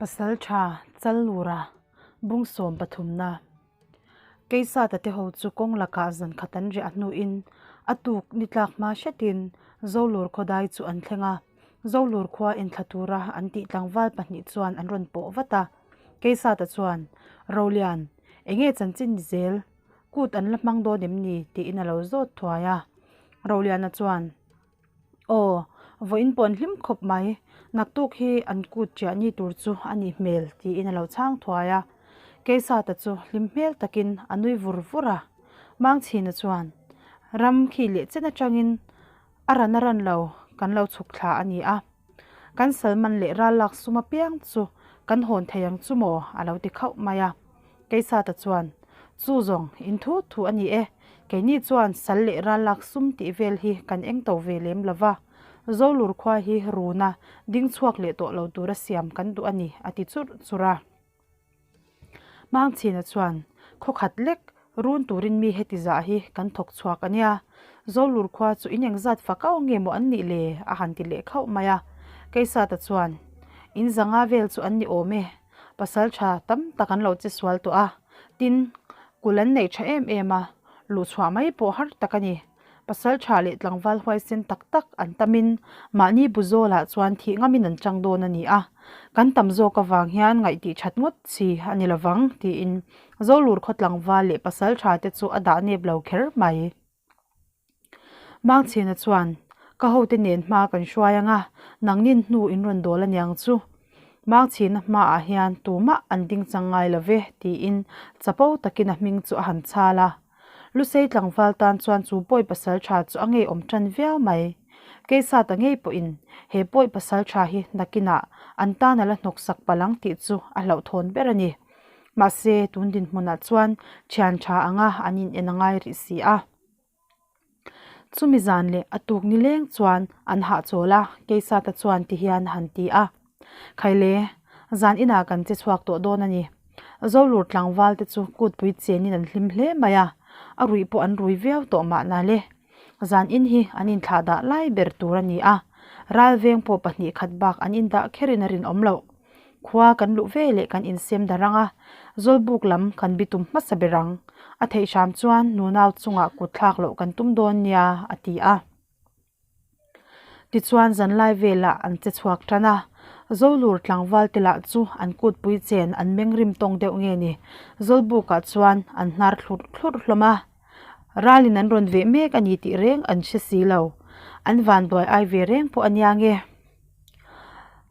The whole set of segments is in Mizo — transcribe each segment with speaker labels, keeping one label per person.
Speaker 1: Pasalṭha Challura bung sawm pathumna Keisata te ho chu kawng lakah zan khat an riah hnuin a tuk ni tlak hma hretin Zolur khawdai chu an thleng a, Zolur khua enthla tura an tih tlangval pahnih chuan an rawn pawh vat a. Keisata chuan, Rolian, enge chanchin ni zel? Kut an la hmang dawn em ni? tiin a lo zawt thuai a. Roliana chuan, Aw, vawiin pawh an hlim khawp mai. Naktuk hi an kut chiah ni tur chu a nih hmel tiin a lo chhang thuai a. Keisata chu hlim hmel takin a nui vur vur a. Mangchhina chuan, Ram khi leh chen atangin a ran a ran lo kan lo chhuk thla a ni a. Kan Salman leh ral lak sum apiang chu kan hawn thei ang chu maw? a lo ti khauh mai a. Keisata chuan, Chu zawng, in thu thu a ni e. Keini chuan sal leh ral lak sum tih vel hi kan eng to ve lem lo va. Zolur khua hi runa ding chhuak leh tawh lo tura siam kan duh a ni, a ti churh churh a. Mangchhina chuan, Khaw khat lek, run turin mi heti zah hi kan thawk chhuak a nia. Zolur khua chu in engzat fak au nge maw an nih le? a han ti leh khauh mai a. Keisata chuan, In zanga vel chu an ni awm e. Pasal tha tam tak an lo che sual tawh a. Tin, kul an neih tha em em a, luhchhuah mai pawh har tak a ni. Pasal tha leh tlangval huaisen tak tak an tamin mahni bu zawlah chuan thih ngamin an chang dawn a ni a, kan tam zawk avang hian ngaihtih that ngawt chi a ni lovang tiin Zolur khaw tlangval leh pasal tha te chu a dah nep lo kher mai. Mangchhina chuan, Ka hote nen hma kan hruai anga, nangnin hnu in rawn dawl aniang chu. Mangchhina hmaah hian tumah an ding chang ngai lo ve tiin chapo takin a hming chu a han chhal a. Lusei tlangval tan chuan chu pawi pasal tha chu a ngeiawm tan viau mai. Keisata ngei pawhin he pawi pasal tha hi nakinah an tan a la hnawk sak palh ang tih chu a hlauhthawn ber a ni. Mahse, tun dinhmunah chuan thian tha anga an in en a ngai rih si a. Chumi zan leh a tuk nileng chuan an hahchawl a, Keisata chuan ti hian a han ti a. Khaile, zan inah kan che chhuak tawh dawn a ni. Zolur tlangval te chu kutpui chenin an hlim hle mai a, a ruih pawh an rui viau tawh mahna le. Zan in hi an inthlah dah lai ber tur a ni a, ral veng pawh pahnih khat bak an indah kherin a rinawm loh. Khua kan luh ve leh kan insem darh ang a, Zawlbuk lam kan bitum hmasa ber ang. A theih hram chuan nunau chungah kut thlak loh kan tum dawn nia, a ti a. Tichuan zanlai velah an che chhuak tan a, Zolur tlangval te lah chu an kutpui chen an meng rim tawng deuh nge ni, Zawlbukah chuan an hnar thlurh thlurh hlawm a. Ralin an rawn veh mek a ni tih reng an hre si lo. An vanduai ai ve reng pawh a nia nge.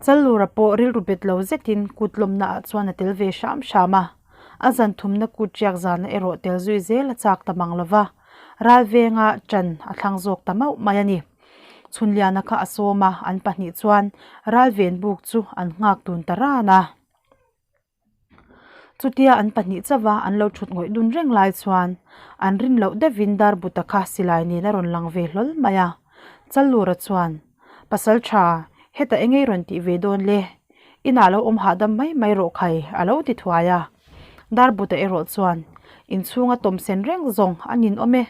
Speaker 1: Challura pawh rilru bet lo zetin kut lawmnaah chuan a tel ve hram hram a, a zan thumna kut riak zana erawh tel zui zel a chak ta mang lova, ral venga ṭan a thlang zawk ta mauh mai a ni. Chhunliana kha a sawm a, an pahnih chuan ral ven buk chu an nghak dun ta ran a. Chutia an pahnih chauha an lo thut ngawih dun reng lai chuan an rin loh deuhin Darbuta kha silai nen a rawn lang ve hlawl mai a. Challura chuan, Pasal tha, hetah engei rawn tih ve dawn le? Inah lo awm hahdam mai mai rawh khai, a lo ti thuai a. Darbuta erawh chuan, Inchhunga tawm sen reng zawng a ninawm e,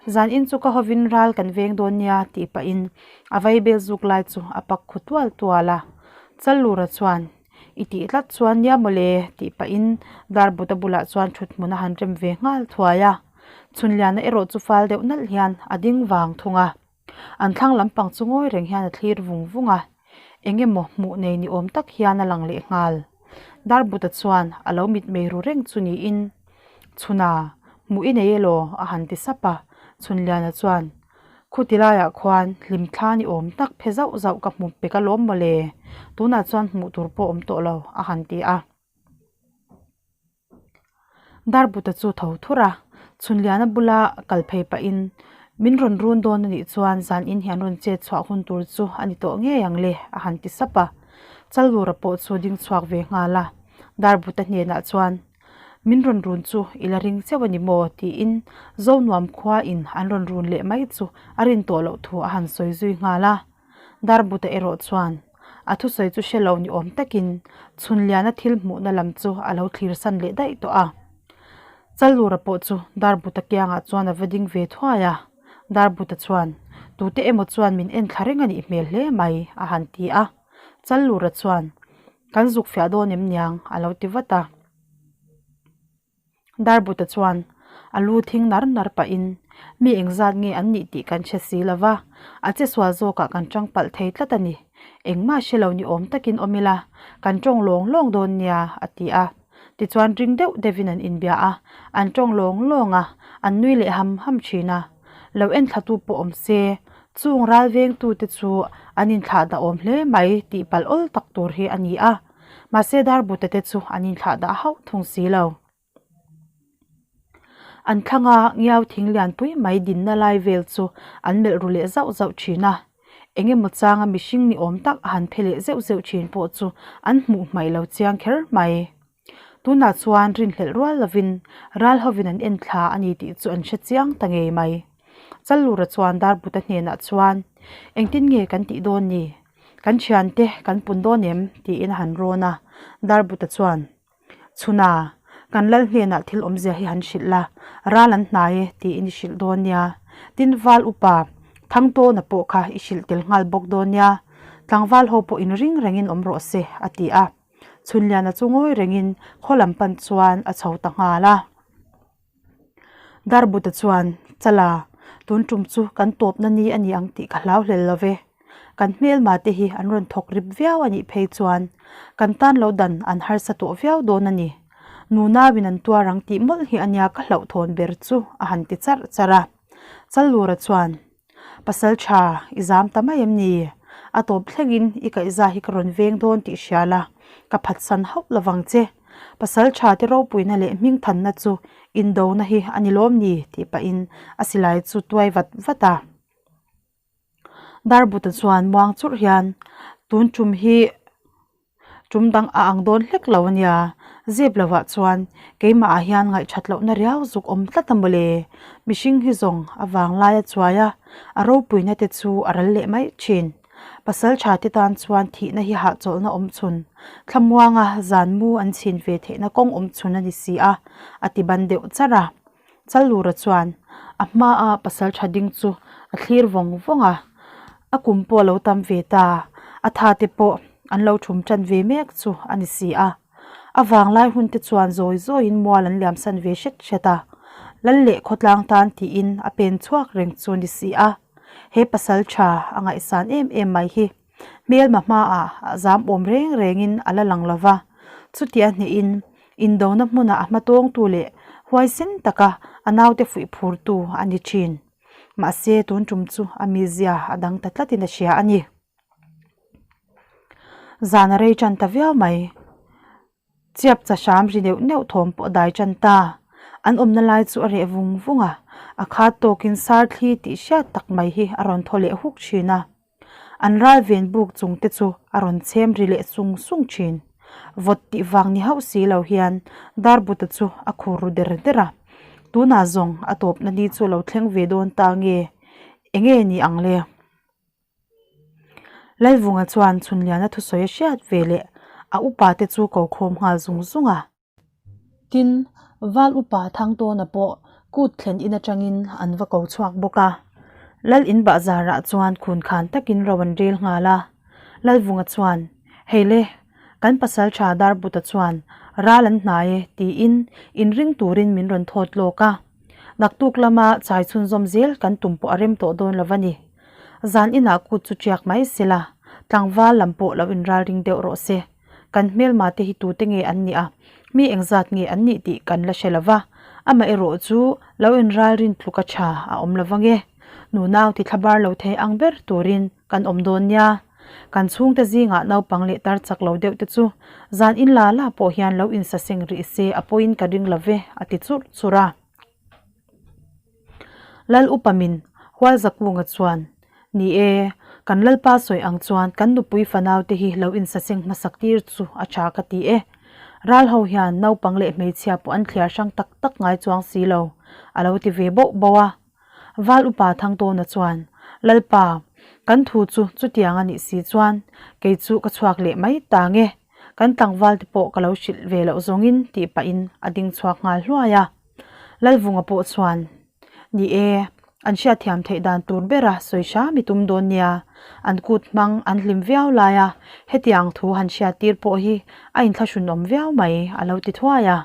Speaker 1: zan in chu ka hovin ral kan veng dawn nia tih pahin a vaibel zuk lai chu a pak khu tual tual a. Challura chuan, I tih tlat chuan nia mawle tih pahin Darbuta bulah chuan thut hmun a han rem ve nghal thuai a. Chhunliana erawh chu fal deuh nalh hian a ding vang thung a. An thlang lampang chu ngawi reng hian a thlir vung vung a, eng emaw hmuh nei ni awm tak hian a lang leh nghal. Darbuta chuan a lo mitmei ru reng chu niin, Chhuna, hmuh i nei elaw? a han ti sap a. Chhunliana chuan, Khuti laiah khuan hlimthla ni awm tak phe zauh zauh ka hmu pek alawm mawle, tunah chuan hmuh tur pawh awm tawh lo, a han ti a. Darbuta chu tho thur a, Chhunliana bula kal phei pahin min rawn run dawn a nih chuan zan in hian rawn chet chhuah hun tur chu a ni tawh ngei ang le a han ti sap a. Chalura pawh chu ding chhuak ve nghal a, Darbuta hnenah chuan min rawn run chu i la ring cheuh a ni maw tiin Zonuam khua in an rawn run leh mai chu a rin tawh loh thu a han sawi zui nghal a. Darbuta erawh chuan a thusawi chu hre lo ni awm takin Chhunliana thil hmuhna lam chu a lo thlir san leh daih tawh a. Challura pawh chu Darbuta kiangah chuan a va ding ve thuai a, Darbuta chuan, Tute emaw chuan min en thla reng a nih hmel hle mai, a han ti a. Challura chuan, Kan zuk fiah dawn em niang? a lo ti vat a. Darbuta chuan a lu thing nar nar pahin, Mi engzat nge an nih tih kan hre si lo va, a che sual zawkah kan tang palh thei tlat a ni. Engmah hre lo ni awm takin awm ila, kan tawng lawng lawng dawn nia, a ti a. Tichuan ring deuh deuhin an inbia a, an tawng lawng lawng a, an nui leh ham ham thin a. Lo enthlatu pawh awm se, chung ral vengtute chu an inthlah dah awm hle mai tih palh awl tak tur hi a ni a. Mahse Darbuta te chu an inthlah dah hauh thung si lo. An thlanga ngiau thing lianpui mai dinna lai vel chu an melh ru leh zauh zauh thin a. Eng emaw changa mihring ni awm tak a han phe leh zeuh zeuh thin pawh chu an hmuh hmaih lo chiang kher mai. Tunah chuan rinhlelh rual lovin ral hovin an en thla a ni tih chu an hre chiang ta ngei mai. Challura chuan Darbuta hnenah chuan, Engtin nge kan tih dawn ni? Kan thiante kan pun dawn em? tiin a han rawn a. Darbuta chuan, Chhuna, kan lal hnenah thil awmzia hi han hrilh la, ral an hnai e tiin i hrilh dawn nia. Tin, Val upa Thangtawna pawh kha i hrilh tel nghal bawk dawn nia. Tlangval ho pawh inring rengin awm rawh se, a ti a. Chhunliana chu ngawi rengin khaw lam pan chuan a chho ta nghal a. Darbuta chuan, Chala, tun tum chu kan tawpna ni a ni ang tih ka hlau hlel lo ve. Kan hmelma te hi an rawn thawk rip viau a nih phei chuan kan tan lo dan an harsa tawh viau dawn a ni. Nunauin an tuar ang tih mawlh hi a nia ka hlauhthawn ber chu a han ti charh charh a. Challura chuan, Pasal tha, i zam ta mai em ni? A tawp thlengin i kaihza hi ka rawn veng dawn tih hria la, ka phatsan hauh lovang che. Pasal tha te ropuina leh hmingthanna chu indona hi a ni lawm ni? tih pahin a silai chu tuai vat vat a. Darbuta chuan muang churh hian, Tun tum hi Tum dang a ang dawn hlek lo a nia, zep lovah chuan keimah ah hian ngaihthat lohna riau zuk awm tlat a mawle. Mihring hi zawng a vang lai a chuai a, a ropuina te chu a ral leh mai thin. Pasal tha te tan chuan thihna hi hahchawlhna awm chhun, thlamuanga zan mu an chhin ve theihna kawng awm chhun a ni si a, a ti ban deuh charh a. Challura chuan a hmaa pasal tha ding chu a thlir vawng vawng a, a kum pawh a lo tam ve ta, a tha te pawh an lo thum tan ve mek chu a ni si a. A vanglai hun te chuan zawi zawiin mual an liam san ve hret hret a, lal leh khawtlang tan tiin a pen chhuak reng chu a ni si a. He pasal tha a ngaihsan em em mai hi Hmelma hmaah a zam awm reng rengin a la lang lo va, chutia hnehin indona hmunah a hmatawngtu leh huaisen taka a naute fuih phurtu a ni thin. Mahse, tun tum chu a mizia a dang ta tlatin a hria a ni. Zan a rei tan ta viau mai. Chiap cha hram ri neuh neuh thawm pawh a dai tan ta. An awmna lai chu a reh vung vung a, a khat tawkin sar thli tih hriat tak mai hi a rawn thaw leh huk thin a. An ral ven buk chung te chu a rawn chhem ri leh sung sung thin. Vawt tih vang ni hauh si lo hian Darbuta chu a khur ru der der a. Tunah zawng a tawpna ni chu lo thleng ve dawn ta nge, enge ni ang le? Lalvunga chuan Chhunliana thusawi a hriat ve leh a upa te chu ko khawm nghal zung zung a. Tin, Val upa Thangtawna pawh kut thlen in atangin an va ko chhuak bawk a. Lal in bahzarah chuan khun khan takin ro an rel nghal a. Lalvunga chuan, Hei le, kan pasaltha Darbuta chuan ral an hnai e tiin inring turin min rawn thawt lawk a. Naktuk lama chai chhunzawm zel kan tum pawh a rem tawh dawn lo a ni. Zan inah kut chu tiak mai se la, tlangval lam pawh lo inralring deuh rawh se. Kan hmelma te hi tute nge an nih a, mi engzat nge an nih tih kan la hre lo va, amaherawh chu lo inralrin tluka tha a awm lo vang e. Nunau ti thlabar lo thei ang ber turin kan awm dawn nia. Kan chhungte zingah naupang leh tar chak lo deuh te chu zan in la la pawh hian lo insaseng rih se a pawhin ka ring lo ve, a ti churh churh a. Lal upa min Hualzakunga chuan, Ni e, kan Lalpa sawi ang chuan kan nupui fanau te hi lo insaseng hmasak tir chu a tha ka ti e. Ral ho hian naupang leh hmeichhia pawh an thliar hrang tak tak ngai chuang si lo, a lo ti ve boh boh a. Val upa Thangtawna chuan, Lalpa, kan thu chu chutiang a nih si chuan kei chu ka chhuak leh mai ta nge, kan tlangval te pawh ka lo hrilh ve loh zawngin tih pahin a ding chhuak nghal hluai a. Lalvunga pawh chuan, Ni e. An hriatthiam theih dan tur bera sawi hram i tum dawn nia. An kut hmang an hlim viau lai a, hetiang thu han hriattir pawh hi a inthlahrunawm viau mai, a lo ti thuai a.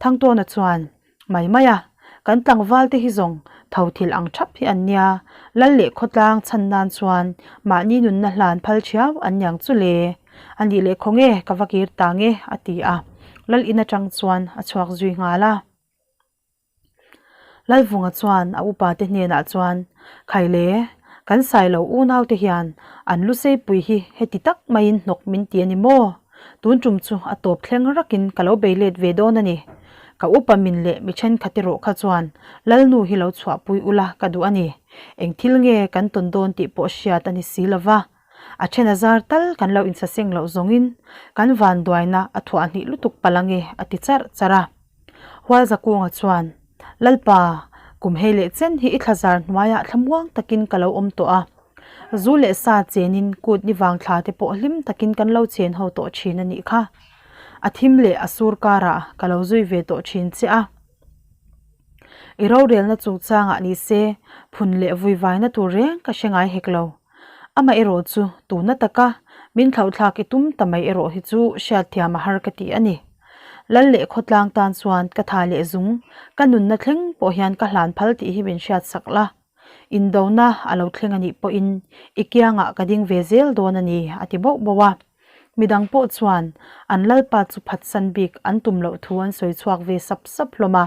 Speaker 1: Thangtawna chuan, Mai mai a, kan tlangval te hi zawng tho thil ang thap hi an nia, lal leh khawtlang chhan nan chuan mahni nunna hlan phal thiau an niang chu le. A nih leh khaw nge ka va kir ta nge, a ti a, lal in atang chuan a chhuak zui nghal a. Lalvunga chuan a upa te hnenah chuan, Khaile, kan Sailo unau te hian an luseipui hi heti tak maiin hnawk min ti a ni maw? Tun tum chu a tawp thleng rakin ka lo bei let ve dawn a ni. Ka upa min leh mi thenkhat erawh kha chuan Lalnu hi lo chhuahpui ula ka duh a ni. Eng thil nge kan tawn dawn tih pawh hriat a ni si lo va. A then a zar tal kan lo insaseng loh zawngin kan vanduaina a thuah hnih lutuk palh ange a ti charh charh a. Hualzakunga chuan, Lalpa, kum hei leh chen hi i thlazar hnuaiah thlamuang takin ka lo awm tawh a. Zu leh sa chenin kut ni vang thla te pawh hlim takin kan lo chen ho tawh thin a nih kha. A thim leh a sur karah ka lo zui ve tawh thin che a. I rorelna chungchangah ni se phun leh vuivaina tur reng ka hre ngai hek lo. Amaherawh chu tuna taka min thlauhthlak i tum ta mai erawh hi chu hriatthiam a har ka ti a ni. Lal leh khawtlang tan chuan ka tha leh zung, ka nunna thleng pawh hian ka hlan phal tih hi min hriatsak la. Indona a lo thleng a nih pawhin i kiangah ka ding ve zel dawn a ni, a ti bauh bauh a. Midang pawh chuan an lalpa chu phatsan bik an tum loh thu an sawi chhuak ve sap sap hlawm a.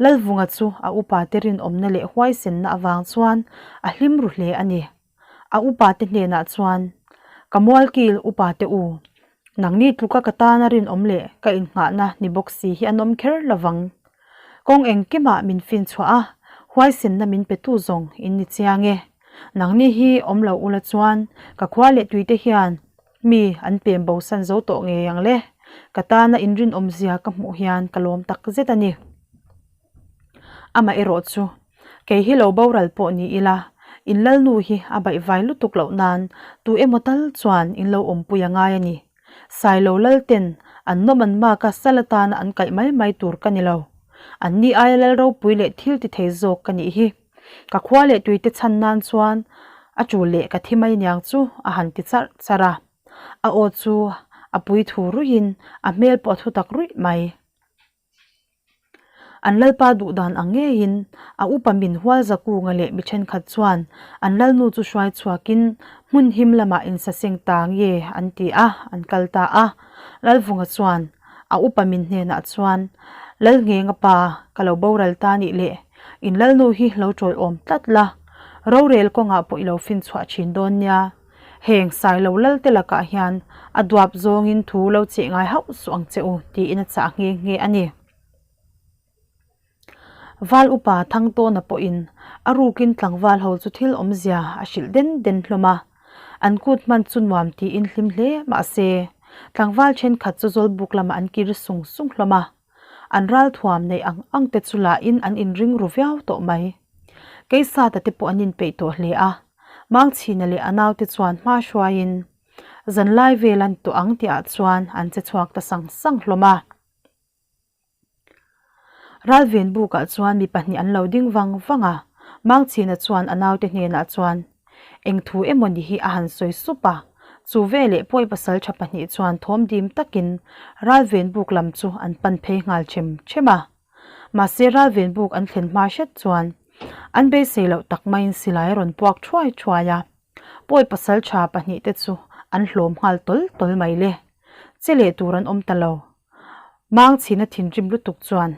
Speaker 1: Lalvunga chu a upate rinawmna leh huaisenna avang chuan a hlim ru hle a ni. A upate hnenah chuan, Ka mualkil upate u, nangni tluka ka tana rinawm leh ka innghahna ni bawk si hi an awm kher lovang. Kawng engkimah min finchhuah a, huaisenna min petu zawng in ni chiang e. Nangni hi awm lo ula chuan ka khua leh tuite hian mi an pem bosan zo tawh ngei ang le. Ka tana inrinawmzia ka hmuh hian ka lawm tak zet a ni. Amah erawh chu kei hi lo boral pawh ni ila, in lalnu hi a baihvai lutuk loh nan tu emaw tal chuan in lo awmpui a ngai a ni. Sailo lal ten an nawm an mak a sal atana an kaih mai mai tur ka ni lo. An ni aia lal ropui leh thil ti thei zawk ka nih hi. Ka khua leh tuite chhan nan chuan a tul leh ka thi mai niang chu a han ti charh charh a. A aw chu a pui thu ruihin a hmel pawh a thu tak ruih mai. An lalpa duh dan ang ngeiin a upa min hual Zakunga leh mi thenkhat chuan an lalnu chu hruai chhuakin hmun him lamah insaseng ta nge an ti a, an kal ta a. Lalvunga chuan a upa min hnenah chuan, Lalnghenga pa, ka lo boral ta nih le, in lalnu hi lo tawlawm tlat la, rorel kawngah pawh i lo finchhuah thin dawn nia. Heng Sailo Lalte lakah hian a duap zawngin thu lo cheh ngai hauh suh ang che u, tiin a chah nghe nghe a ni. Val upa Thangtawna pawhin a rukin tlangval ho chu thil awmzia a hrilh den den hlawm a, an kut hman chu nuam tiin hlim hle mah se, tlangval thenkhat chu Zawlbuk lamah an kir sung sung hlawm a. An ralthuam neih ang ang te chu lahin an inring ru viau tawh mai. Keisata te pawh an inpeih tawh hle a, Mangchhina leh a naute chuan hma hruaiin zanlai vel an tawh ang tihah chuan an che chhuak ta sang sang hlawm a. Ralven bukah chuan mi pahnih an lo ding vang vang a, Mangchhina chuan a naute hnenah chuan eng thu emaw ni hi a han sawi sup a, chu veleh pawi pasal tha pahnih chuan thawm dim takin Ralven buk lam chu an pan phei nghal chem chem a. Mahse ralven buk an thlen hma hret chuan an beisei loh tak maiin silai a rawn puak thuai thuai a, pawi pasal tha pahnih te chu an hlawm nghal tawl tawl mai le. Che leh tur an awm ta lo. Mangchhina thinrim lutuk chuan,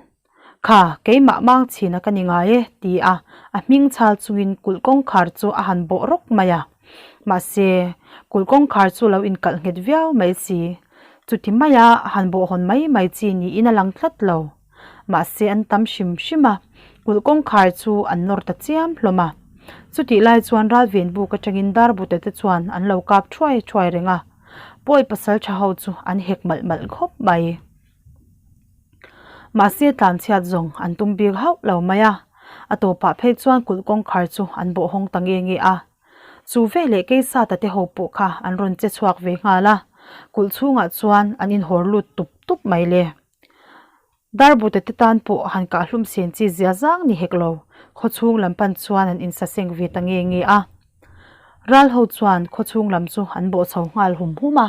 Speaker 1: Kha, keimah Mangchhina ka ni ngai e, ti a, a hming chhal chungin kulh kawngkhar chu a han bawh rawk mai a. Mahse, kulh kawngkhar chu lo inkalh nghet viau mai si. Chuti maia han bawhhawn mai mai chi niin a lang tlat lo. Mahse an tam hrim hrim a, kulh kawngkhar chu an nawr ta chiam hlawm a. Chutih lai chuan ralven buk atangin darbute te chuan an lo kap thuai thuai reng a, pawi pasal tha ho chu an hek malh malh khawp mai. Mahse tlanchhiat zawng an tum bik hauh lo mai a, a tawpah phei chuan kulh kawngkhar chu an bawhhawng ta nge nge a. Chu veleh Keisata te ho pawh kha an rawn che chhuak ve nghal a, kulh chhungah chuan an inhawr lut tup tup mai le. Darbute te tan pawh han kah hlum sen chi zia zang ni hek lo. Khawchhung lam pan chuan an insaseng ve ta nge nge a. Ral ho chuan khawchhung lam chu an bawh chho nghal hum hum a,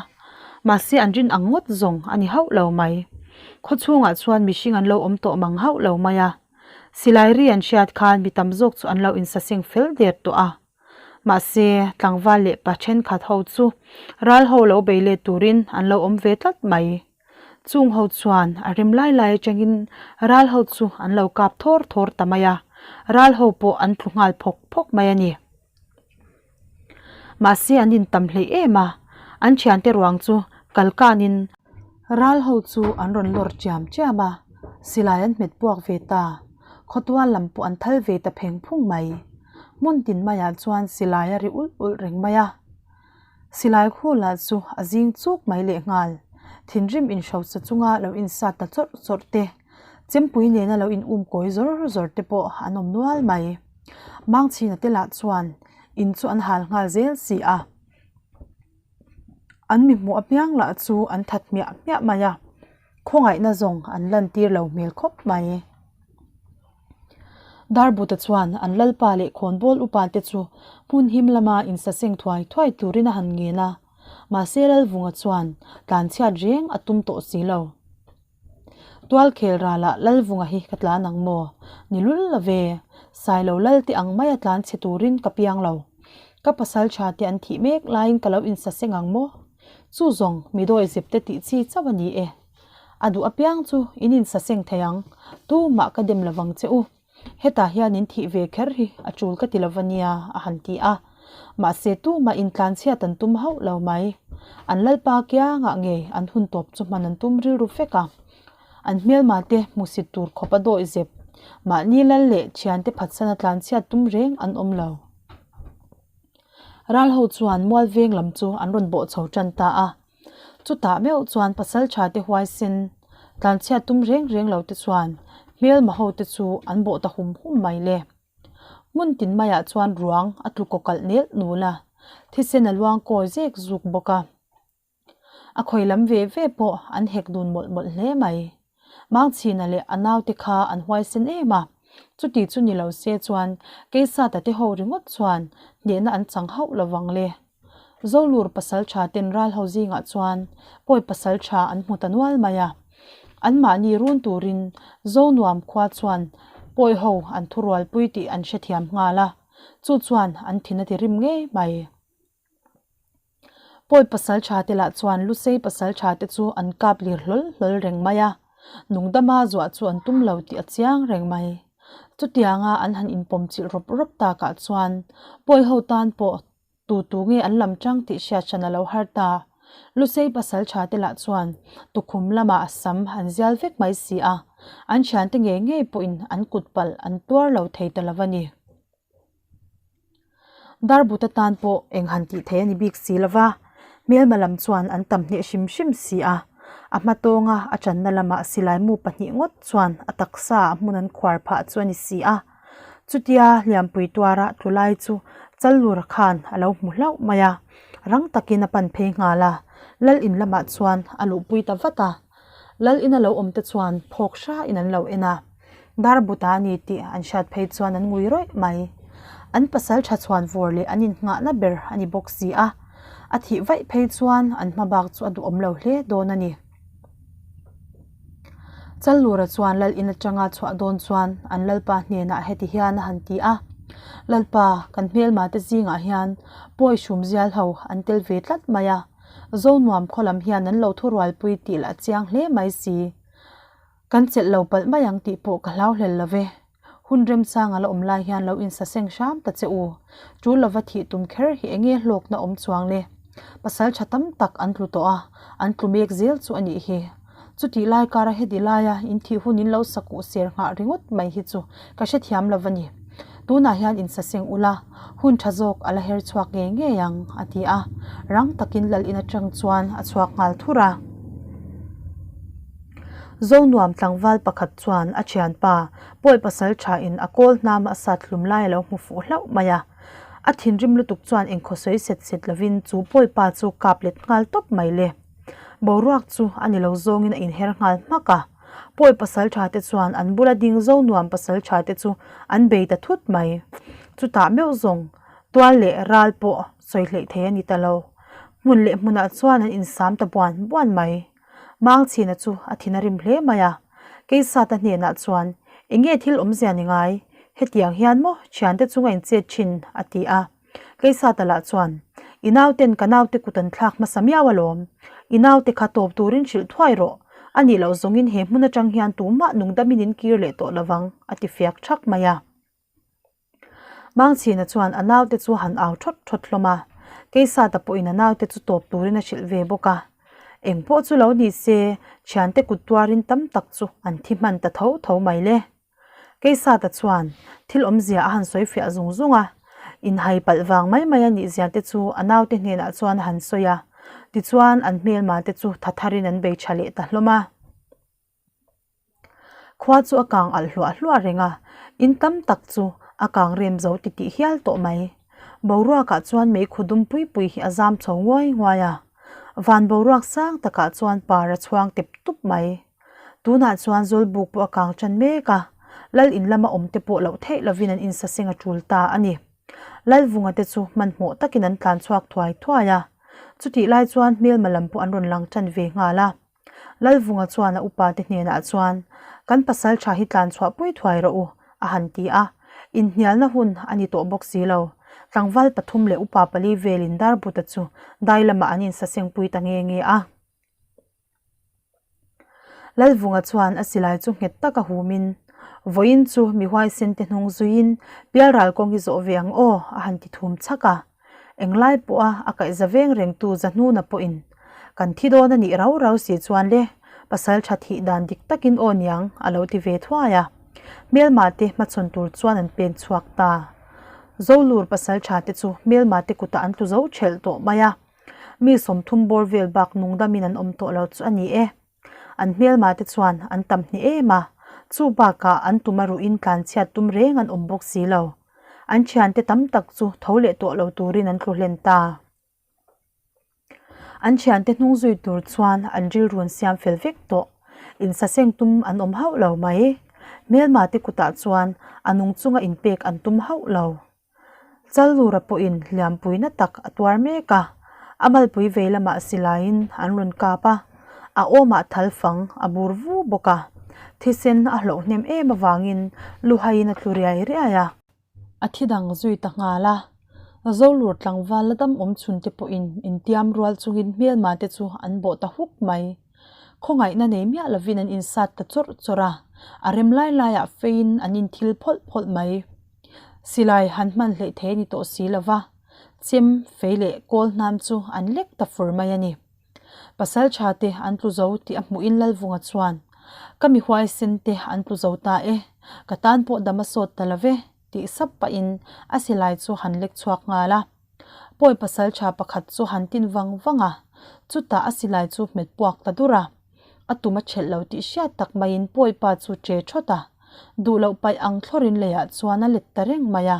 Speaker 1: mahse an rin ang ngawt zawng a ni hauh lo mai. Khawchhungah chuan mihring an lo awm tawh mang hauh lo mai a. Silai ri an hriat khan mi tam zawk chu an lo insaseng fel der tawh a. Mahse, tlangval leh pa thenkhat ho chu ral ho lo bei let turin an lo awm ve tlat mai. Chung ho chuan a rem lai lai atangin ral ho chu an lo kap thawr thawr ta mai a, ral ho pawh an tlu nghal phawk phawk mai a ni. Mahse an intam hleih em a, an thiante ruang chu kal kanin ral ho chu an rawn lawr chiam chiam a, silai an hmet puak ve ta, khawtual lam pawh an thal ve ta pheng phung mai. Hmun tin maiah chuan silai a ri ulh ulh reng mai a. Silai khu lah chu a zing chuk mai lehnghal. Thinrim inhrosa chunga lo insat ta chawrh chawrh te, chempui nena lo in um kawi zawr zawr te pawh an awm nual mai. Mangchhina te lah chuan in chu an hal nghal zel si a. An mi hmuh apiang lah chu an that hmiah hmiah mai a, khawngaihna zawng an lantir lo hmel khawp mai. Darbuta chuan an lalpa leh khawnbawl upa te chu hmun him lama insaseng thuai thuai turin a han ngen a, mahse Lalvunga chuan tlanchhiat reng a tum tawh si lo. Tualkhel ralah Lalvunga hi ka tlan ang maw? Ni lul lo ve, Sailo lal te ang maia tlan chhe turin ka piang lo. Ka pasal tha te an thih mek laiin ka lo insaseng ang maw? Chu zawng mi dawi zep te tih chi chauh a ni e. A duh apiang chu in insaseng thei ang, tumah ka dem lovang che u. Hetah hian in thih ve kher hi a tul ka ti lova nia, a han ti a. Mahse tumah intlanchhiat an tum hauh lo mai. An lalpa kiangah ngei an hun tawp chu hman an tum rilru fek a. An hmelma te hmusit tur khawp a dawih zep. Mahni lal leh thiante phatsana tlanchhiat tum reng an awm lo. Ral ho chuan mualveng lam chu an rawn bawh chho tan ta a. Chutah meuh chuan pasaltha te huaisen tlanchhiat tum reng reng lo te chuan hmelma ho te chu an bawh ta hum hum mai le. Hmun tin maiah chuan ruang a tlu kaw kalh nel nul a, thisen a luang kawi zek zuk bawk a. A khawi lam ve ve pawh an hek dun mawlh mawlh hle mai. Mangchhina leh a naute kha an huaisen em a, chuti chu ni lo se chuan Keisata te ho ringawt chuan hnehna an chang hauh lo vang le. Zolur pasaltha ten ral ho zingah chuan pawi pasaltha an hmu ta nual mai a, anmahni run turin Zonuam khua chuan pawi ho an thurualpui tih an hrethiam nghal a, chu chuan an thin a ti rim ngei mai. Pawi pasaltha te lah chuan Lusei pasaltha te chu an kap lir hlawl hlawl reng mai a, nungdama zuah chu an tum lo tih a chiang reng mai. Chutianga an han inpawmchilh rawp rawp takah chuan pawi ho tan pawh tu tu nge an lam chang tih hriat hran a lo har ta. Lusei pasaltha te lah chuan tukhum lamah a sam an zial vek mai si a, an thiante ngei ngei pawhin an kut palh an tuar lo thei ta lo a ni. Darbut atan pawh eng han tih theih a ni bik si lo va, hmelma lam chuan an tam hneh hrim hrim si a, a hma tawnga a channa lamah silai mu pahnih ngawt chuan a taksa ah hmun an khuar phah chu a ni si a. Chutia hliampui tuara tlu lai chu Challura khan a lo hmu hlauh mai a, rang takin a pan phei nghal a, lal in lamah chuan a luhpui ta vat a. Lal ina lo awm te chuan phawk hrain an lo en a, Darbuta a ni tih an hriat phei chuan an ngui rawih mai. An pasal tha chhuan vawr leh an innghahna ber a ni bawk si a, a thih vaih phei chuan an hma bak chu a duhawm lo hle dawn a ni. Challura chuan lal in atanga chhuah dawn chuan an lalpa hnenah heti hian a han ti a, Lalpa, kan hmelma te zingah hian pawi hrum zial ho an tel ve tlat mai a, Zonuam khaw lam hian an lo thurualpui tih lah chiang hle mai si. Kan chelh lo palh mai ang tih pawh ka hlau hlel lo ve. Hun remchang a la awm lai hian lo insaseng hram ta che u. Tul lova thih tum kher hi enge hlawkna awm chuang le. Pasal tha tam tak an tlu tawh a, an tlu mek zel chu a nih hi. Chutih lai kara heti laia in thih hun in lo sakuh ser nghah ringawt mai hi chu ka hrethiam lo a ni. Tunah hian insaseng ula, hun tha zawk a la her chhuak ngei ngei ang, a ti a. Rang takin lal in atang chuan a chhuak nghal thur a. Zonuam tlangval pakhat chuan a thianpa pawi pasal tha in a kawl hnama a sat hlum lai a lo hmu fuh hlauh mai a. A thinrim lutuk chuan engkhaw sawi set set lovin chu pawi pa chu kap let nghal tawp mai le. Boruak chu a ni lo zawngin a inher nghal hmak a. Pawi pasalṭha te chuan an bula ding zo nuam pasalṭha te chu an bei ta thut mai. Chutah meuh zawng tual leh ral pawh sawi hleih thei a ni ta lo. Hmun leh hmunah chuan an insam ta buan buan mai. Mangchhina chu a thin a rim hle mai a, Keisata hnenah chuan, Enge thil awmzia ni ngai? Hetiang hian maw thiante chunga inchet thin? a ti a. Keisata lah chuan, I nauten ka naute kut an thlak hmasa miau alawm. I naute kha tawp turin hrilh thuai rawh. A nih loh zawngin he hmun atang hian tumah nungdamin in kir leh tawh lovang, a ti fiak thak mai a. Mangchhina chuan a naute chu han au thawt thawt hlawm a, Keisata pawhin a naute chu tawp turin a hrilh ve bawk a. Eng pawh chu lo ni se, thiante kut tuarin tam tak chu an thi hman ta tho tho mai le. Keisata chuan thil awmzia a han sawi fiah zung zung a, inhai palh vang mai mai a nih zia te chu a naute hnenah chuan a han sawi a, tichuan an hmelma te chu tha tharin an bei tha leh ta hlawm a. Khua chu a kang alh hluah hluah reng a, in tam tak chu a kang rem zo ti tih hial tawh mai. Boruakah chuan meikhu dum pui pui hi a zam chho nguai nguai a, van boruak sang takah chuan par a chhuang tep tup mai. Tunah chuan Zawlbuk pawh a kang tan mek a, lal in lama awm te pawh loh theih lovin an insaseng a tul ta a ni. Lalvunga te chu hmanhmawh takin an tlan chhuak thuai thuai a, chutih lai chuan hmelma lam pawh an rawn lang tan ve nghal a. Lalvunga chuan a upate hnenah chuan, Kan pasal tha hi tlan chhuah pui thuai rawh u, a han ti a. Inhnialna hun a ni tawh bawk si lo. Tlangval pathum leh upa pali velin Darbuta chu dai lamah an insasengpui ta nge nge a. Lalvunga chuan a silai chu nghet taka humin, Vawiin chu mi huaisen te hnung zuiin pialral kawng hi zawh ve ang aw, a han ti thum chhak a. Englai pawha a kaihza veng rengtu Zahnuna pawhin, Kan thi dawn a nih rau rau si chuan le, pasal tha thih dan dik takin aw niang, a lo ti ve thuai a. Hmelma te hmachhawn tur chuan an pen chhuak ta. Zolur pasal tha te chu hmelma te kutah an tlu zo thelh tawh mai a. Mi 30 bawr vel bak nungdamin an awm tawh lo chu a ni e. An hmelma te chuan an tam hne em a, chu bakah an tum a ruhin tlanchhiat tum reng an awm bawk si lo. An thiante tam tak chu tho leh tawh lo turin an tlu hlen ta. An thiante hnung zui tur chuan an rilru an siam fel vek tawh. Insaseng tum an awm hauh lo mai. Hmelma te kutah chuan a nung chunga inpek an tum hauh lo. Chalura pawhin hliampuina tak a tuar mek a, a malpui vei lamah silaiin an rawn kap a, a awmah thal fang a bur vu bawk a, thisen a hlauh hnem em avangin luhaiin a tlu riai riai a. A thi dang zui ta nghal a, Zolur tlangval la dam awm chhun te pawhin intiam rual chungin hmelma te chu an bawh ta huk mai. Khawngaihna nei miah lovin an insat ta chawrh chawrh a, a rem lai laiah feiin an inthil phawlh phawlh mai. Silai han hman hleih thei a ni tawh si lo va, chem, fei leh kawl hnam chu an lek ta fur mai a ni. Pasal tha te an tlu zo tih a hmuhin Lalvunga chuan, Ka mi huaisen te an tlu zo ta e, ka tan pawh dam a sawt ta lo ve, tih sap pahin a silai chu han lek chhuak nghal a. Pawi pasal tha pakhat chu han tin vang vang a, chutah a silai chu hmet puak ta dur a. A tum a thelh lo tih hriat tak maiin pawi pa chu che thawt a, duh loh paih ang thlawrin leiah chuan a let ta reng mai a.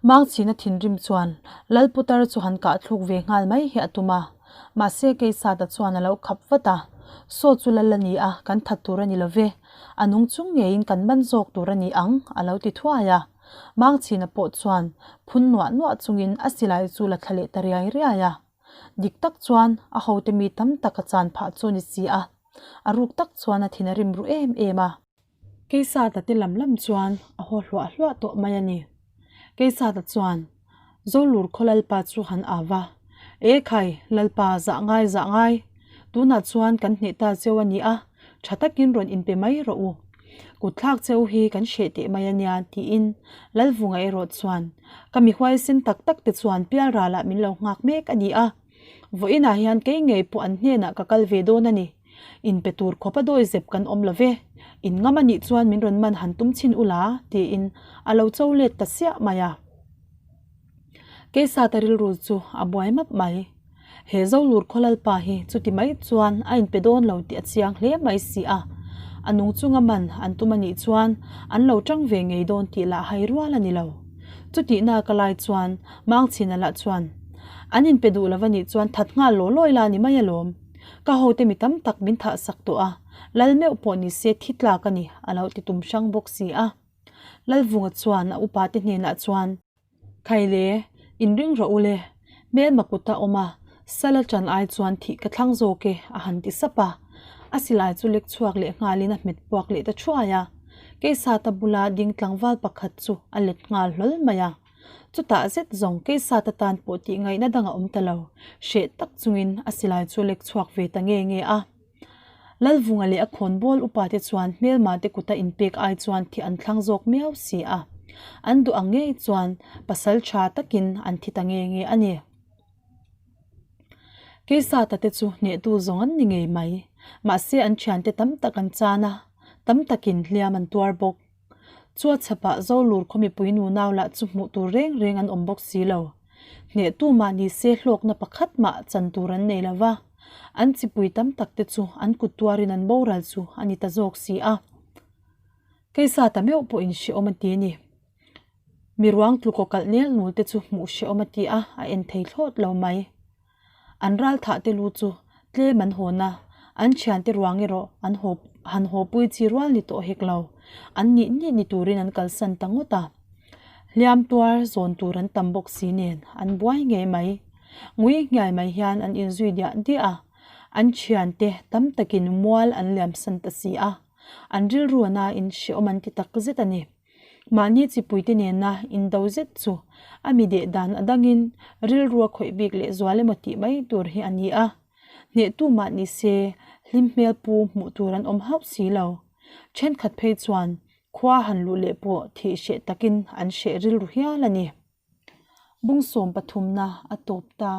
Speaker 1: Mangchhina thinrim chuan Lalputar chu han kah thluk ve nghal mai hi a tum a, mahse Keisata chuan a lo khap vat a, Saw chu lal a ni a, kan that tur a ni lo ve, a nung chung ngeiin kan man zawk tur a ni ang, a lo ti thuai a. Mangchhina pawh chuan phun nuah nuah chungin a silai chu la thla leh ta riai riai a. Dik tak chuan a hote mi tam tak a chan phah chu ni si a, a ruk tak chuan a thin a rim ru em em a. Keisata te lam lam chuan a haw hluah hluah tawh mai a ni. Keisata chuan Zolur khaw Lalpa chu han au va, E khai, Lalpa, zah ngai, zah ngai! Tunah chuan kan hneh ta cheu a ni a, tha takin rawn inpe mai rawh u. Kut thlak cheu hi kan hreh teh mai a nia, tiin Lalvunga erawh chuan, Ka mi huaisen tak tak te chuan pialralah min lo nghak mek a ni a, vawiinah hian kei ngei pawh an hnenah ka kal ve dawn a ni. Inpe tur khawp a dawi zep kan awm lo ve, in ngam a nih chuan min rawn man han tum chhin ula, tiin a lo cho let ta siah mai a. Keisata rilru chu a buai map mai. He Zolur khaw Lalpa hi chuti mai chuan a inpe dawn lo tih a chiang hle mai si a, a nung chunga man an tum a nih chuan an lo tang ve ngei dawn tih lah hai rual a ni lo. Chutihna ka lai chuan Mangchhina lah chuan, An inpe duh lo a nih chuan that nghal law lawi la ni mai alawm. Ka hote mi tam tak min thah sak tawh a, lal meuh pawh ni se thi tlak a ni, a lo ti tum hrang bawk si a. Lalvunga chuan a upate hnenah chuan, Khaile, inring rawh u le, hmelma kut a awm a, sala chan ai chuan thih ka thlang zawk e, a han ti sap a. A silai chu lek chhuak leh nghalin a hmet puak leh ta thuai a. Keisata bula ding tlangval pakhat chu a let nghal hlawl mai a. Chutah zet zawng Keisata tan pawh tih ngaihna dang a awm ta lo, hreh tak chungin a silai chu lek chhuak ve ta nge nge a. Lalvunga leh a khawnbawl upate chuan hmelmate kuta inpek ai chuan thi an thlang zawk miau si a, an duh ang ngei chuan pasal tha takin an thi ta nge nge a ni. Keisata te chu hnehtu zawng an ni ngei mai, mahse an thiante tam tak an chan a, tam takin hliam an tuar bawk. Chua chhapah Zolur khaw mipui nunau lah chu hmuh tur reng reng an awm bawk si lo. Hnehtu mah ni se hlawkna pakhat mah chan tur an nei lo va, an chipui tam tak te chu an kut tuarin an boral chu a ni ta zawk si a. Keisa ta meuh pawhin hrehawm a ti a ni. Mi ruang tlukaw kalh nel nul te chu hmuh hrehawm a ti a, a en thei thlawt lo mai. An ral thah te lu chu tlem an hawn a, an thiante ruang erawh an haw han haw pui chi rual ni tawh hek lo. An nih nih ni turin an kalsan ta ngawt a. Hliam tuar zawn tur an tam bawk si nen an buai ngei mai. Ngui nghiai mai hian an inzui diah diah a, an thiante tam takin mual an liamsan ta si a. An rilru a nain hrehawm an ti tak zet a ni. Mahni chipuite nena indo zet chu a mi deh dan a dangin rilru a khawih bik leh zual emaw tih mai tur hi a ni a. Hnehtu mah ni se hlim hmel pu hmuh tur an awm hauh si lo. Thenkhat phei chuan khua han luh leh pawh thih hreh takin an hreh rilru hial a ni. Bung sawm pathumna a tawp ta.